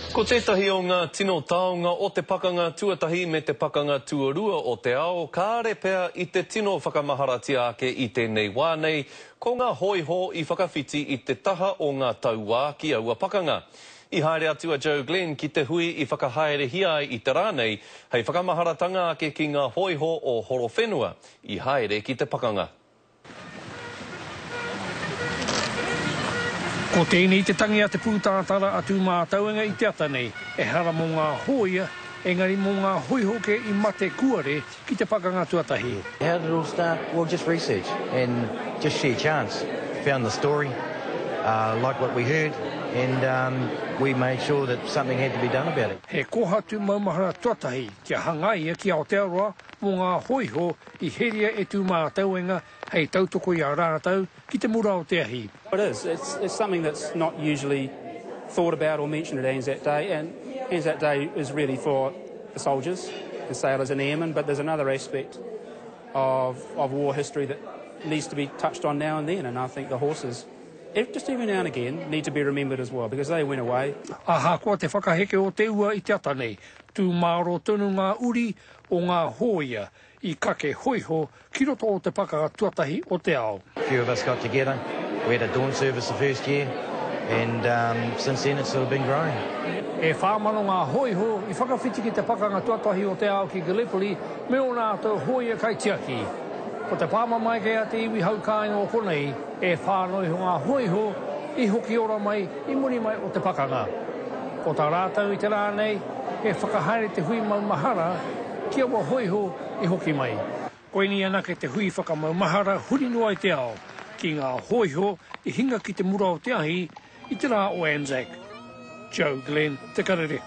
Ko tētahi o ngā tino taonga o te Pakanga Tuatahi me te Pakanga Tuarua o te Ao, kāre pea i te tino whakamaharatia ake i tēnei wā nei, ko ngā hōiho i whakawhiti i te taha o ngā tauā ki aua pakanga. I haere atu a Joe Glenn ki te hui i whakahaerehia ai i te rā nei, hei whakamaharatanga ake ki ngā hōiho o Horowhenua i haere ki te pakanga. Ko tēnei te tangi a te pūtātara a Tūmātauenga i te ata nei, ehara mō ngā hōia, engari mō ngā hōiho kē i mate kuare ki te pakanga tuatahi. How did it all start? Well just research and just sheer chance. Found the story, liked what we heard and we made sure that something had to be done about it. He kōhatu maumahara tuatahi kia hangaia ki Aotearoa mō ngā hōiho i heria e Tūmātauenga hei tautoko i a rātou ki te mura o te ahi. It is. It's, it's something that's not usually thought about or mentioned at Anzac Day, and Anzac Day is really for the soldiers, the sailors and airmen, but there's another aspect of, of war history that needs to be touched on now and then, and I think the horses, just every now and again, need to be remembered as well, because they went away. Ahakoa te whakaheke o te ua i te ata nei, tū mārō tonu ngā uri o ngā hōia i kake hōiho ki roto o te pakanga tuatahi o te ao. Few of us got together, we had a dawn service the first year and um, since then it's sort of been growing. E 4,000 ngā hōiho i whakawhiti ki te pakanga tuatahi o te ao ki Gallipoli me ō rātou hōia kaitiaki. Ko te pāmamae kei a te iwi hau kāinga o konei, e whā noa iho ngā hōiho i hoki ora mai i muri mai o te pakanga. Ko tā rātou i te rā nei, he whakahaere te hui maumahara ki aua hōiho i hoki mai. Koinei anake te hui whakamaumahara huri noa i te ao ki ngā hōiho i hinga ki te mura o te ahi i te rā o Anzac. Joe Glenn, Te Karere.